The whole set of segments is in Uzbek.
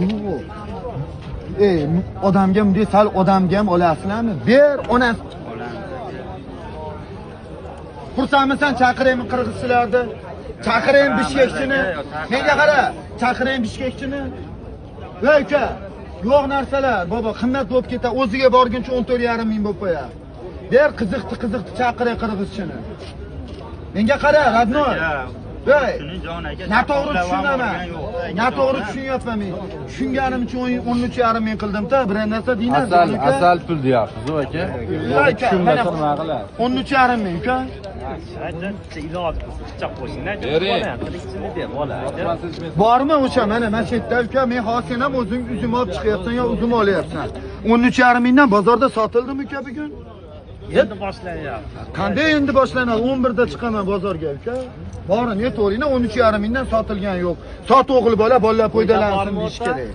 Yo'q. Ey, odamga bunday sal odamga ham olasizlarmi? Ber onasi. Xursandmisan, chaqiraymi qirg'izchilarni? Chaqiraymi Bishkekchini? Menga qara, chaqiraymi Bishkekchini? Ey uka, yo'q narsalar, bobo qimmat bo'lib ketadi. O'ziga borguncha 14,5 ming bo'lib qo'yadi. Ber qiziqdi, qiziqdi chaqiray qirg'izchini. Menga qara, родной. Ey, noto'g'ri tushunaman. Noto'g'ri tushunyapman men. Tushunganim uchun 13,5 ming qildim-da, bir narsa deyman. Asal, asal pul deyapsiz, aka. Tushunmasa nima qiladi? 13,5 ming, uka. Bormi o'sha? Mana mana shu yerda uka, men hozir sen ham o'zing uzum olib chiqyapsan yo uzum olyapsan. 13,5 mingdan bozorda sotildimi uka bugun? Endi boshlanyapti. Qanday endi boshlanadi? 11da chiqaman bozorga uka. Borini yetavering, 13,5 mingdan sotilgan yo'q. Sot o'g'il bola, bolalar foydalansin deyish kerak.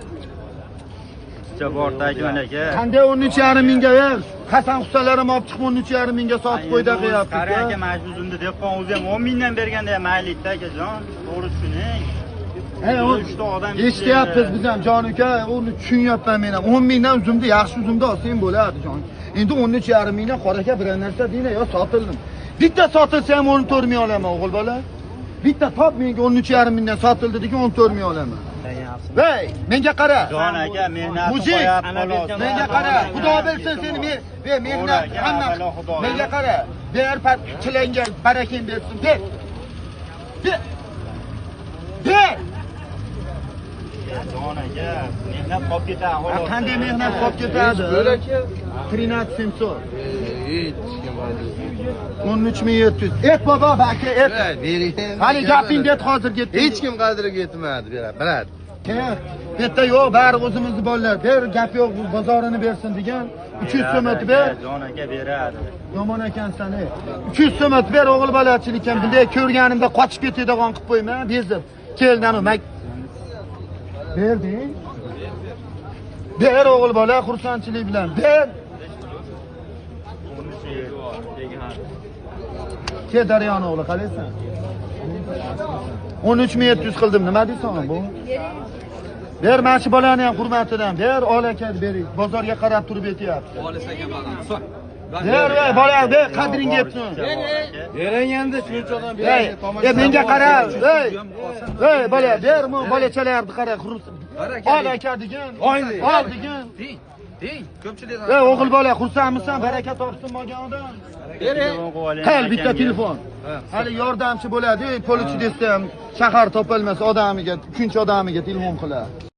Qanday 13,5 mingga ber? Hasan Husanlarim olib chiqib 13,5 mingga sotib qo'yda qilyapti. Qara aka, mana shu uzumni dehqon o'zi ham 10 mingdan berganda ham mayli-da akajon, to'g'ri tushuning. Eshityapmiz biz ham jon uka, uni tushunyapman men ham. 10 mingdan uzumni, yaxshi uzumni olsang bo'ladi jon. Endi 13,5 mingdan qora aka bir narsa deyna, yo sotildim. Bitta sotilsa ham 14 ming olaman o'g'il bola. Bitta top menga 13,5 mingdan sotildi degan 14 ming olaman. Ey, menga qara. Jon aka, mehnat qo'yapti xolos. Menga qara. Xudo bilsin seni, men mehnat hamma. Menga qara. Ber chilangan barakang bersin. Ber. Ber. Ber. Jon aka, mehnat qolib ketadi xolos. Qanday mehnat qolib ketadi? 13 700. Hech kim 13 700. Et baba, aka, et. Hali gaping det hozir ketdi. Hech kim qadriga yetmadi, beradi. Bu yerda yo'q, bari o'zimizni bolalar. Ber, gap yo'q, bu bozorini bersin degan. 300 so'm o'tib ber. Jon aka beradi. Yomon ekansan, ey. 300 so'm o'tib ber, o'g'il bolachilik ham. Bunday ko'rganimda qochib ketadigan qilib qo'yma, bezib. Keldan u berding. Ber o'g'il bola xursandchilik bilan. Ber. Ke Daryon o'g'li qalaysan? 13 700 qildim. Nima deysan bu? Ber mana shu bolani ham hurmatidan. Ber, ol aka, bering. Bozorga qarab turib aytyapti. Ber, ey bola, ber, qadringga yetsin. Bering endi shuncha odam Ey, beradi. Menga qara, ey. Ey bola, ber, bu bolachalarni qara, ol aka degan. Ol degan. Deng, ko'pchilik. Ey o'g'il bola, xursandmisan? Baraka topsin bo'lgan odam. Qil bitta telefon. Hali yordamchi bo'ladi, polichi desa ham shahar topolmas odamiga, uchinchi odamiga telefon qiladi.